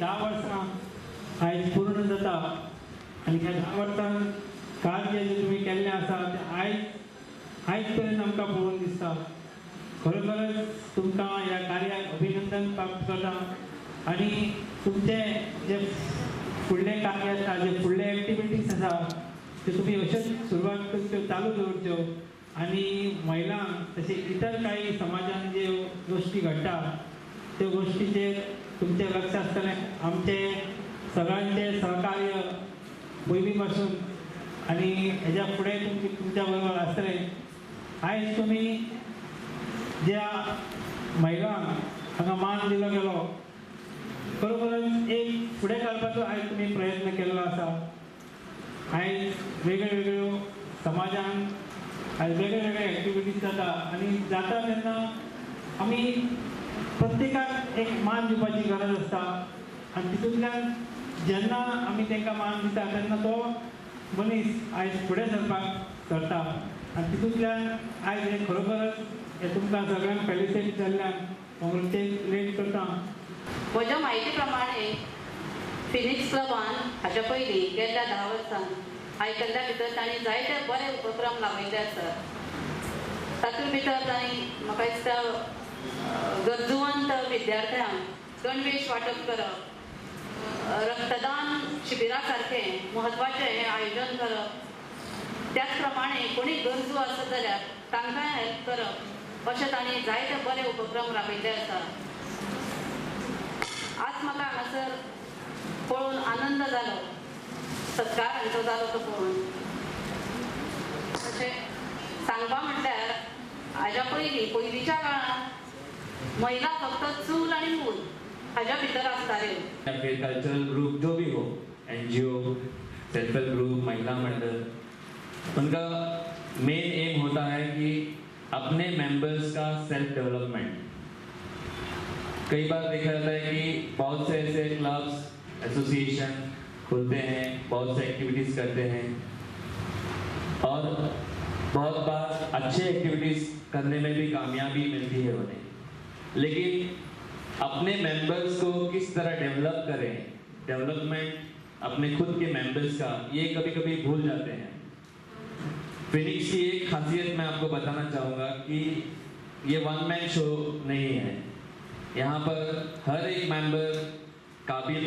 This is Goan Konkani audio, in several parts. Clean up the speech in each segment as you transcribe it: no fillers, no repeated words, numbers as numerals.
10 वर्सां आयज पूर्ण जाता आनी ह्या 10 वर्सां कार्य जें तुमी केल्लें आसा तें आयज पर्यंत आमकां पळोवन दिसता. खरोखरच तुमकां ह्या कार्याक अभिनंदन प्राप्त करता आनी तुमचें जे फुडलें कार्य आसा, जे फुडले एक्टिविटीज आसा त्यो तुमी अश्योच सुरवात करच्यो, चालू दवरच्यो आनी महिलांक तशें इतर कांय समाजान ज्यो गोश्टी घडटा त्यो गोश्टीचेर तुमचें लक्ष आसतलें. आमचें सगळ्यांचें सहकार्य पयलीं पासून आनी हेज्या फुडें तुमच्या बरोबर आसतलें. आयज तुमी ज्या महिलांक हांगा मान दिलो गेलो, बरोबरच एक फुडें काडपाचो आयज तुमी प्रयत्न केल्लो आसा. आयज वेगळ्यो वेगळ्यो समाजान आयज वेगळे वेगळे एक्टिविटीज जाता आनी जाता तेन्ना आमी प्रत्येकाक एक मान दिवपाची गरज आसता आनी तितूंतल्यान जेन्ना आमी तांकां मान दिता तेन्ना तो मनीस आयज फुडें सरपाक सरता आनी तितूंतल्यान आयज हें खरोखरच हें तुमकां सगळ्यांक फेलिसिटेट जाल्ल्यान कॉंग्रेच्युलेट करता. म्हज्या म्हायती प्रमाणे फिनिक्स क्लबान हाच्या पयलीं गेल्ल्या 10 वर्सां आयकल्ल्या भितर तांणी जायते बरे उपक्रम लाबयल्ले आसात. तातूंत भितर तांणी म्हाका दिसता गरजूवंत विद्यार्थ्यांक गणवेश वांटप करप, रक्तदान शिबिरा सारकें म्हत्वाचें हें आयोजन करप, त्याच प्रमाणे कोणी गरजू आसत जाल्यार तांकांय हेल्प करप, अशें तांणी जायते बरे उपक्रम राबयल्ले आसात. आज म्हाका हांगासर पळोवन आनंद जालो, सत्कार हांचो जालो तो पळोवन. अशें सांगपा म्हटल्यार हाज्या पयलीं पयलींच्या काळांत महिला फक्त चूल आनी मूल हाज्या भितर आसताल्यो. या फिर कल्चरल ग्रुप जो भी हो, एनजीओ, सेल्फ हेल्प ग्रुप, महिला मंडल, उनका मेन एम होता है कि अपने मेंबर्स का सेल्फ डेवलपमेंट. कई बार देखा जाता है कि बहुत से ऐसे क्लब्स, एसोसिएशन खुलते हैं, बहुत से एक्टिविटीज़ करते हैं और बहुत बार अच्छे एक्टिविटीज़ करने में भी कामयाबी मिलती है उन्हें, लेकिन अपने मेंबर्स को किस तरह डेवलप करें, डेवलपमेंट अपने खुद के मेंबर्स का, ये कभी कभी भूल जाते हैं. फिनिक्स की एक खासियत मैं आपको बताना चाहूँगा कि ये वन मैन शो नहीं है. यहाँ पर हर एक मेंबर काबिल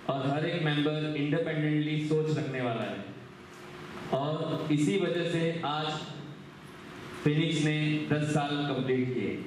और हर एक मेंबर इंडिपेंडेंटली सोच रखने वाला है और इसी वजह से आज फिनिक्स ने 10 साल कंप्लीट किए.